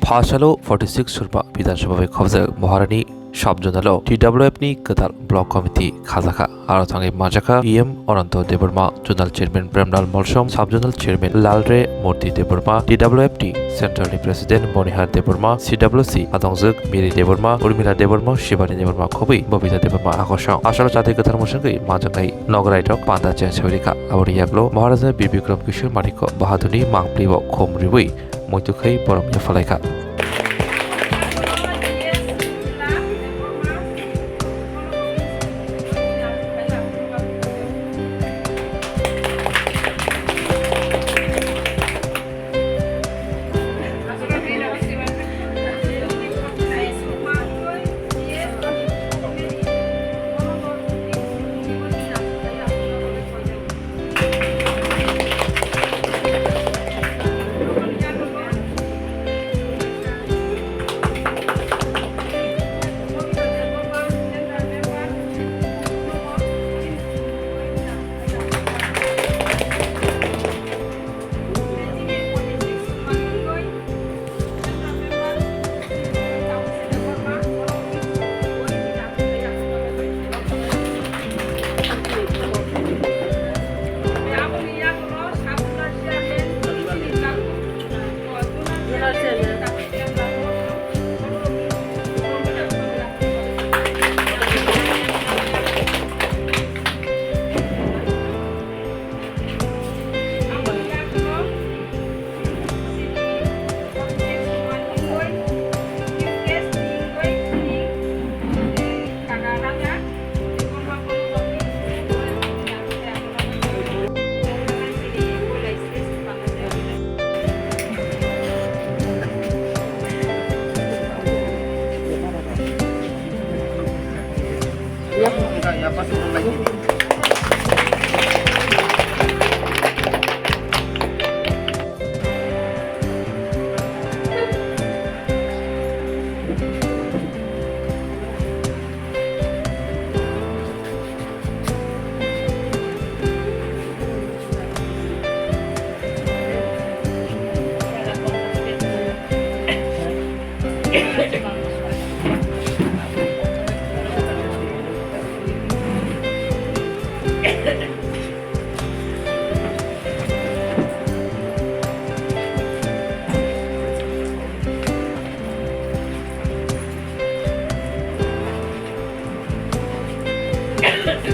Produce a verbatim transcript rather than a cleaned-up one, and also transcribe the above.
Phasalo forty six Surba Bidhan Sabha bai khobjak Maharani Sub Zonal o T W F ni kwtal Block Committee khajakha. Aro thangwi manjakha E M Ananto Debbarma, Zonal Chairman Premlal Molsom, Sub Zonal Chairman Lalre Murti Debbarma, T W F ni Central ni President Monihar Debbarma, C W C adongjwk Miri Debbarma, Urmila Debbarma, Shivani Debbarma khobwi Bobita Debbarma akosong. Asalo chadai kwthar mwswngwi manjaknai nogorairok panda cheng sawi rikha. Aboni yaklo Maharaja Bir Bikram Kishore Manikya Bahadurni mangpli o khum riwi muitu khai borom yaphalai kha.